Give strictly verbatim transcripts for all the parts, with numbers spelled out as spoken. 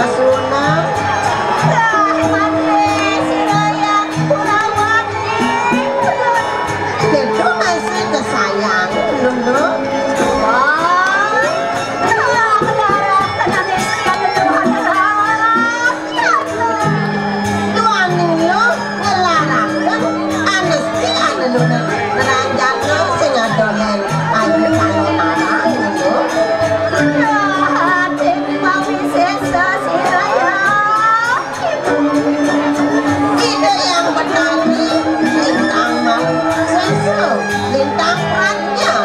Sasuunan. Lah, mati sira ya, Kurawati. Kéto masih kesayangan, Lulu. Wah, lah, benar, benar, benar, benar. Tuan Elo ngelaraken anesti anu nranjana sing adohen ayu kala marang, Elo. Lah, ati mawi sesa sira ya. Ida Hyang Betari, Lintang Maha Sesa, Lintang Pradnya.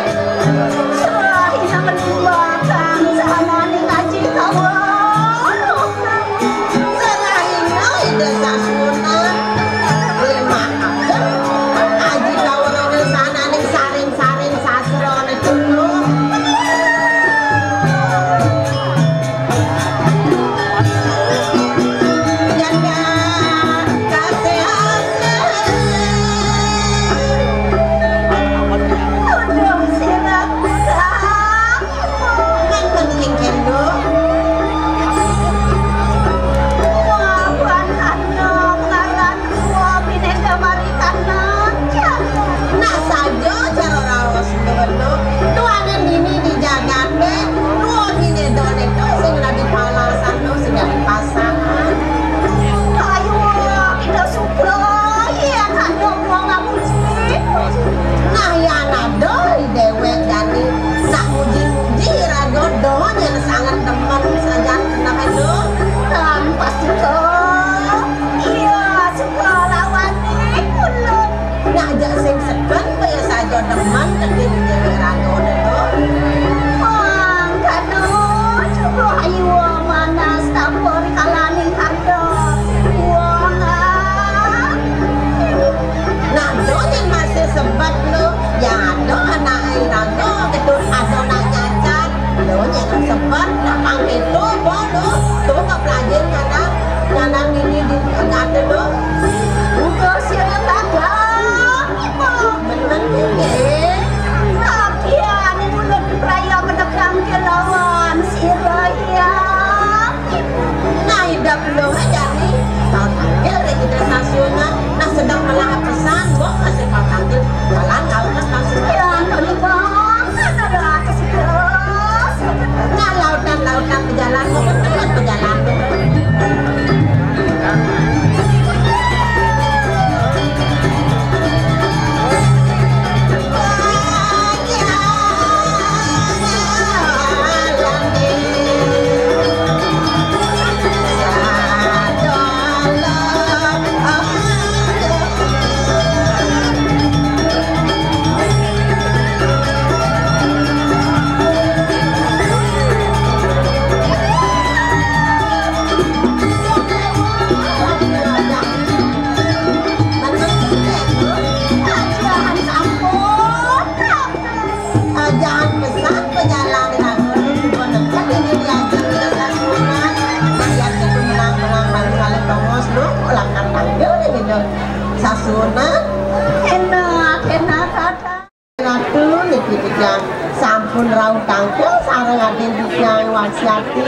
Serahina menimba kang sahananing aji kawruh. Serahina Ida Sasuunan, limakaken aji kawruh sahananing saring-saring sastra. Nah, saja cara raos Tuhan, tuaning dini di jagate, nuwun nini done to sing dadi palasan to sing dadi pasangan. Ayo, kita suka, yen ada wong ngapuji. Nah, yen ada dewek jani nak muji-muji raga do nyen sanget demen sajan keneh do. Kan pasti to. Iya, suka lawane ulun. Nah, jak sing seken kaya saja demen kediri dewek raga to. Mangkana, coba ayo manas tampur kalaning harga. Wah. Nah, do nyen masih sebet lo, ya do anake raga ketu ada nak nyacat. Lo nyen sebet nak pang ketu, bo lo, to kok pelajin nyanang, nyanang nini di ngate lo. Uga sira tangga. Bener nggih. Kapian ulun praya menebang kelawan sira ya. Nah, idap lo jani. Tangkil deh kita stasiunnya. Nah, sedang melah pesan, kok masih tangkil. Jalan, jalan, stasiun. Ya, ampun, Bang. Ada lah, kesedos. Nah, lautan, lautan pejalan, mau ke tengah pejalan. Ajahan pesan pejalan raga, suba neked dini diajeng Ida Sasuunan. Nah, yén kita menang-menang balik-balik tongos, lu, lakar panggil dini Ida Sasuunan. Enak, enak, kata. Ratu niki titiang sampun rauh tangkil sareng adin titiang Waksiati.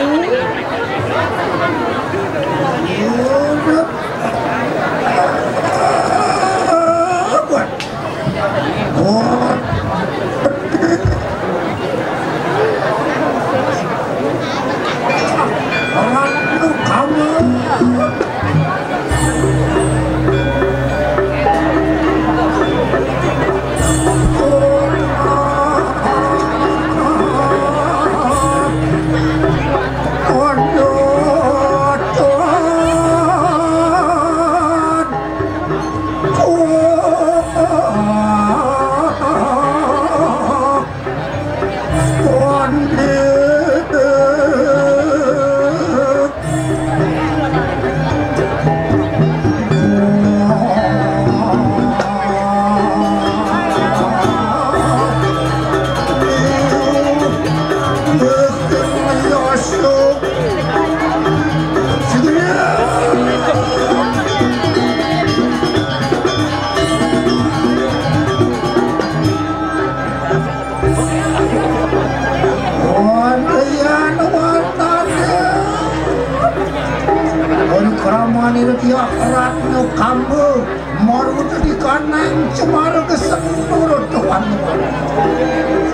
Setia Ratna Kamba, marwuda di kanang cemara gesek nurut Tuhan.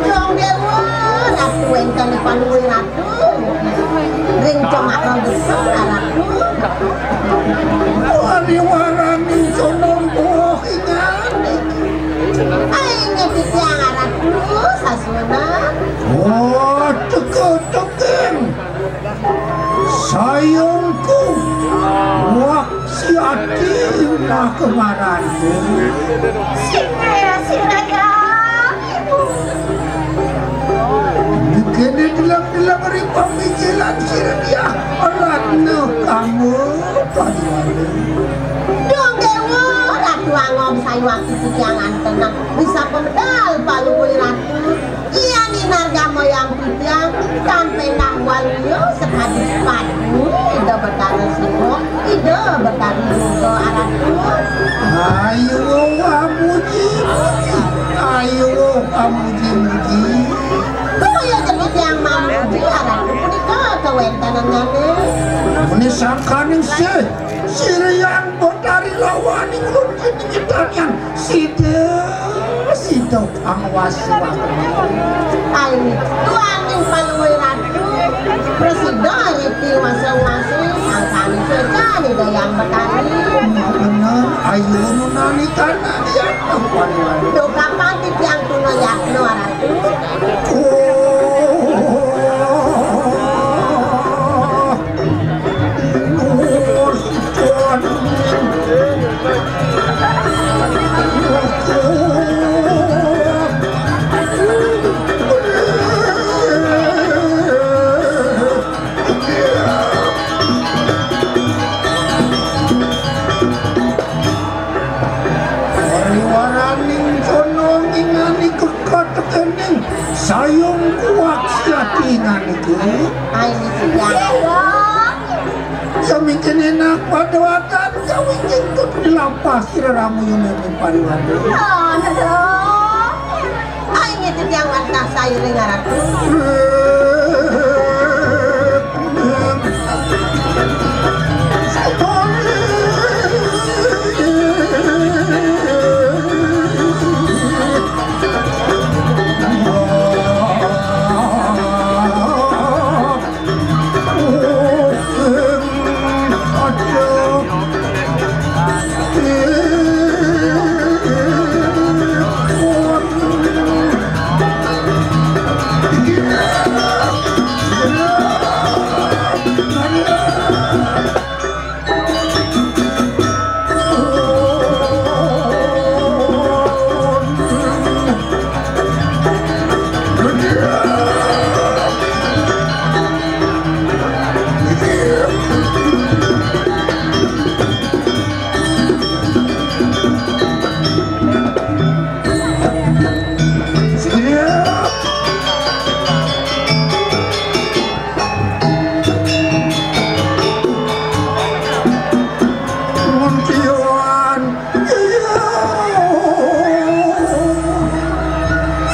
Dong Dewa, Ratu wénten panuwun Ratu. Ring cemara gesek Ratu. Wariwaraning condong boh ingan. Aing titiang Ratu sasuunan. Oh, teka-tekeng. Sayangku, wah, si ati nah kemaranku. Singgih siraya, Ibu. Dikene deleng-deleng ring pamikiran sira dia, Ratna Kamba, Pariwara. Dong Dewa, Ratu Angom sayuwakti titiang antenang bisa pemedal paluwih Ratu. Iya ninar gamayang titiang tan pendah waluya sakadi sepatu Ida Betara Siwa, Ida Betari Durga Ratu. Ayo amuji, ayo amuji-muji. Kaya titiang mamuji Ratu punika kawéntenannyané. Muni sangkaning sih, sira yang Betari lawaning ulun kinten sida, sida pangwasa. Ayo, tuaning paluwih Ratu, prasida riki wasa-wasi, sangkaning suécan Ida Hyang Betari. Bener, ayo nunani karna dia. Duh, kapan titiang tuna yatna, Ratu? Oh. Pariwaraning condong ingan iku katekening sayung kuak siati ingan iku. Ai, ya. Ya mungkin enak pada wakan kawin jengkut di lapas sira ramu yunani pariwara. Aduh. Ai, ngitu tiang wantah sairing Ratu.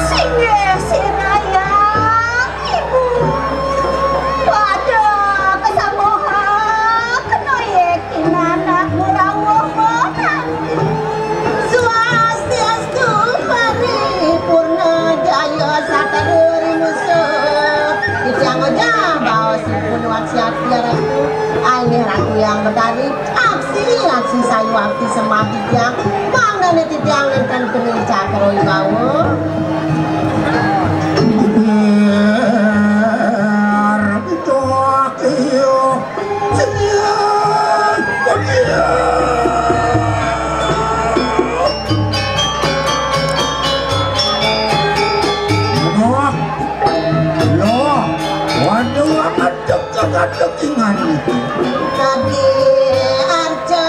Singgih siraya, Ibu. Pada kesamuhan kena ye Inanah murawuh bonang. Swastiastu, paripurna jaya satara ring musuh. Titiang ojah baos ipun waksiat ya Ratu. Aini Ratu Hyang Betari, aksi, aksi sayuwakti sembah titiang. Mangdané titiang nénten kena cakra wibawa. Biar itu aku. Loh, loh, waduh, amat dekat-dekat ingan. Tadi arca.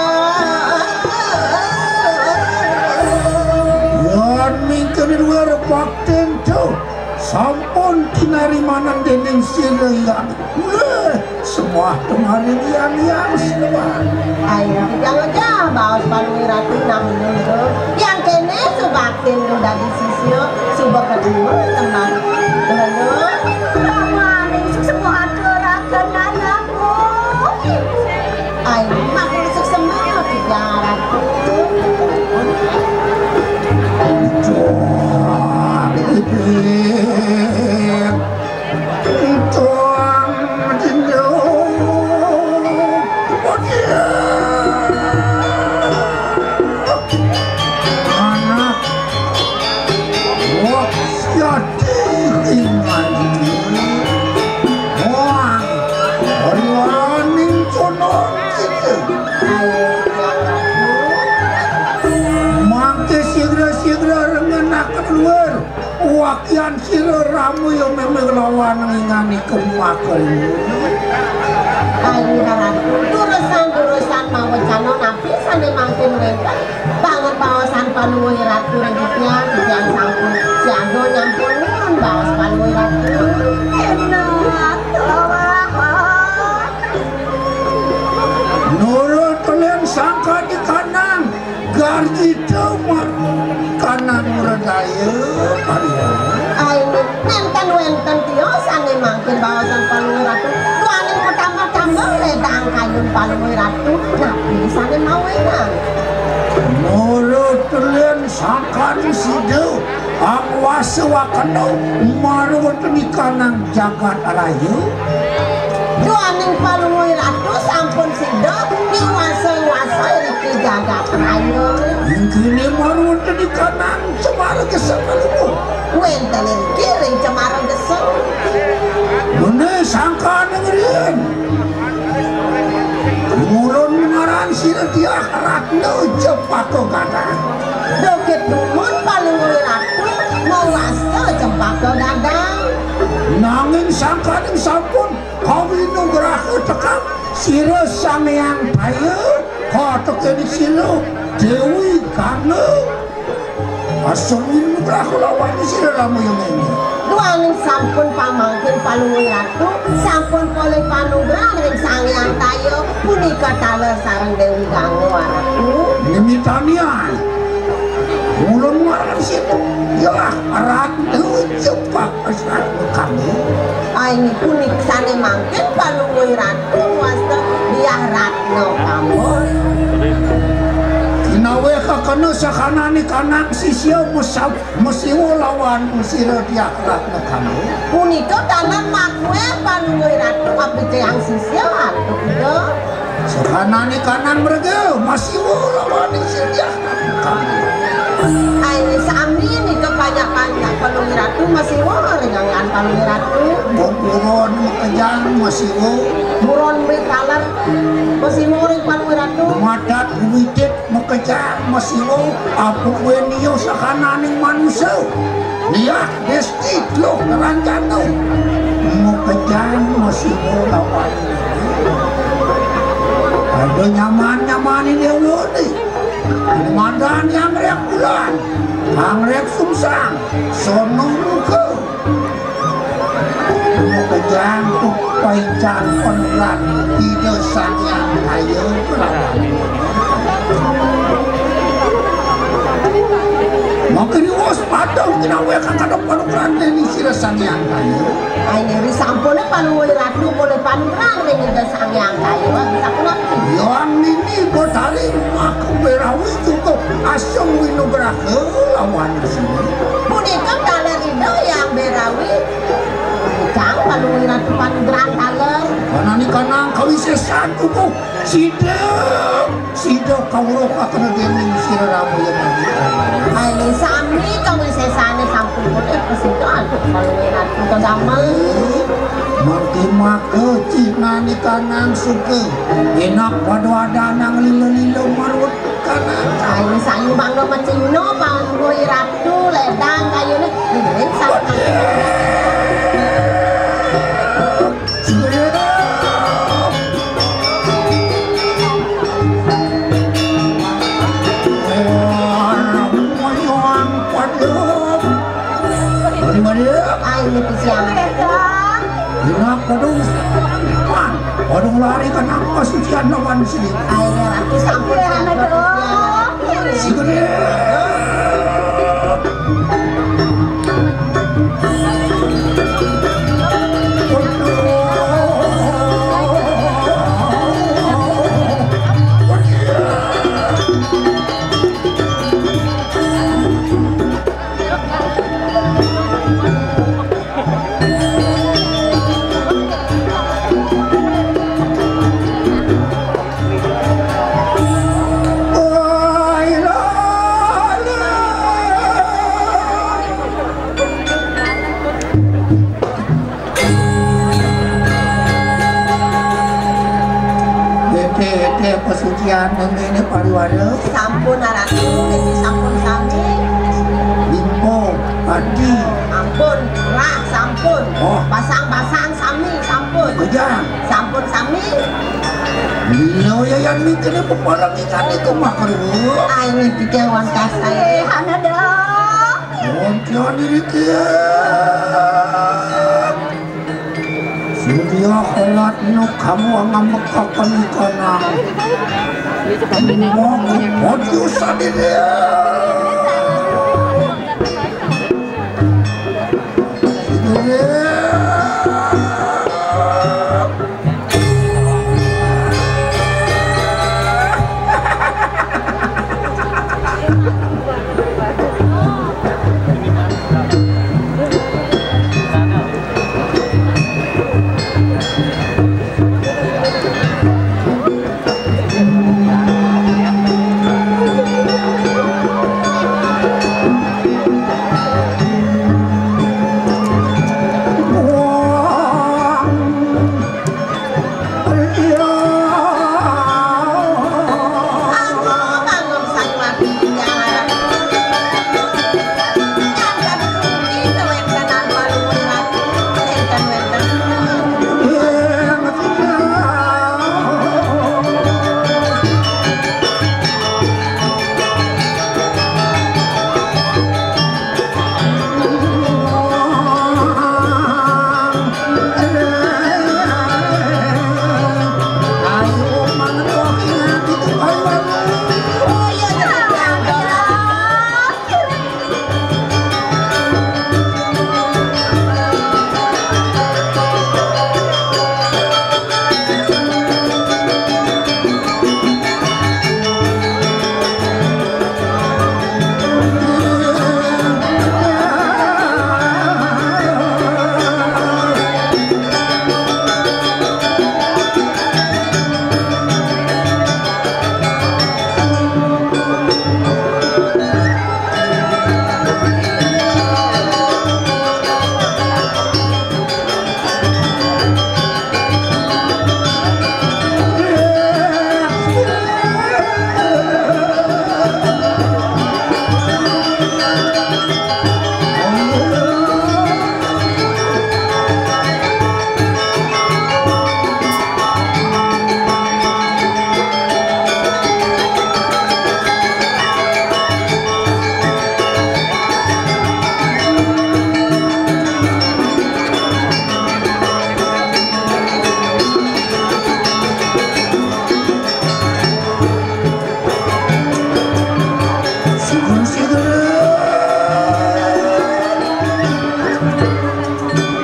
Wan mingkene dua repak tento. Sampun kinarimanan dening sira yang. Wéh, sembah tumari lian-lian sembah. Ayo, jangan jah baos panuwun Ratu nang nunggu. Yang kene subaktin lu dadi sisya, suba kedua teman. Lalu, ramaning suksema aturaken anakku. Ayo, matur suksema. Wakian sira ramu ya memeng lawan ngingani kemaken. Ayo, Ratu, durus-durus mawecana napi sane mangkin wenten? Banget baosan Palungguh Ratu ring titiang, titiang sampun siaga nyampun nuwun baos Palungguh Ratu. Enak. Nurut kalian sangka di kanang, garjita mar-, kanang mredaya, Maria. Ayo, nenten wenten tios sane mangkin baosan Palungguh Ratu. Duaning pertama-tama ledang kayun Palungguh Ratu, napi sane mawenang? Nurut kalian sangkan sida, anguwasa wakena maruwetenikanang jagat raya. Duaning Palungguh Ratu sampun sida nguwasa-nguwasa iriki jagat raya. Ingkine maruwetenikanang semara geseng Palungguh. Wenten iriki ring cemara geseng. Mene sangkane ngriin. Ngulun ngaran sira Diah Ratna Jepaka Gadang. Duh, ketumun Palungguh Ratu mawasta Jepaka Gadang. Nanging sangkaning sampun kawinugraha tekang sira Sang Hyang Taya, katekening sira Dewi Gangga. Asung winugraha lawan sira ramu ya ngene. Duaning sampun pamangkin Palungguh Ratu, sampun polih panugrahan ring Sang Hyang Taya, punika taler sareng Dewi Gangga Ratu. Nimitanian. Ulun ngaran sira Diah Ratna Jepaka Gadang. Aini punika sane mangkin Palungguh Ratu wasta Diah Ratna Pamor. Kinawih kakena sakanane kanang sisia mesab-, mesiwa lawan sira Diah Ratna Pamor. Punika taler makueh Palungguh Ratu kapicayang sisia antuk ida. Sakanane kanang mrega masiwa lawan sira Diah Ratna Pamor. Aini sami nika panjak-panjak Palungguh Ratu masiwa ring anggan Palungguh Ratu. Buron makejang masiwa. Buron betaler masiwa ring Palungguh Ratu. Madat widik makejang masiwa, apa kuwi niyo sakananing manusa. Niat desti dluh ranjana. Makejang masiwa lawan. Ada nyaman-nyamane dewane. Mandan yang rek bulan, yang rek sungsang, sono muka. Kejang tu paican penelan ida Sang Hyang Kaya kelawan. Maka riwas padang kinawe kakadang panugrahan dening sira Sang Hyang Kaya. Aini ri sampune Palungguh Ratu polih panugrahan ring ida Sang Hyang Kaya. Sampun. Yang nini Betari maka berawi cukup asung winugraha lawan sini. Punika taler ida Yang Berawi. Kang Palungguh Ratu panugrahan taler. Manani kanang kawisesan tubuh sida, sida kawruh kakena dening sira ramu ya mangkin. Ayo sami kawisesane sampun putih pesida antuk Palungguh Ratu kadamel. Mangkin maka cinane kanang suka. Enak pada ada nang lila-lila marut kanang. Ayo sayu bangga macino Palungguh Ratu ledang kayune. Dengerin sama. Mari, mari. Ayo, pesiangan. Enak, aduh. Man, aduh, lari kan apa sucian lawan sini. Ayo, aku sampun sampun. Si gede. Ete, ete, pesucian mengene pariwara. Sampun, Ratu, niki sampun sami. Limpo, Adi. Ampun, lah, sampun. Oh. Basang-basang sami, sampun. Bujang. Sampun sami. Lila Yayan mikirnya peparang ikan itu makan dulu. Ah, ini pikir wan kasai. Eh, hana dong. Wan kian diri kian. Surya helat nu kamu ngambekakan ikanang. Mau kuat sadiri.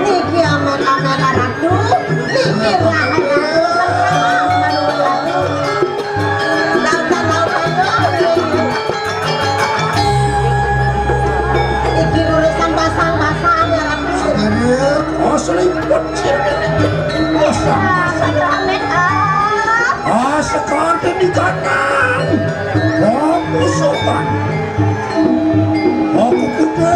Niki amen-amen ratu, pikirlah ratu. Lautan-lautan ratu. Iki urusan basang-basang ya ratu. Sadar, oh, seliput sih. Basang-basang. Amen, ah. Ah, sekarang di kanan. Kamu sopan. Aku kuda.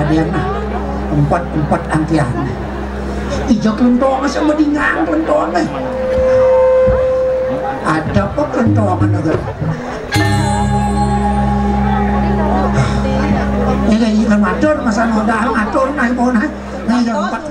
Yan nah, empat-empat angkian. Ija kelentongan sama dingang kelentongan. Ada apa kelentongan ada? Ini ini kan matur masa modal ngatur naik mau naik. Nah, yang empat.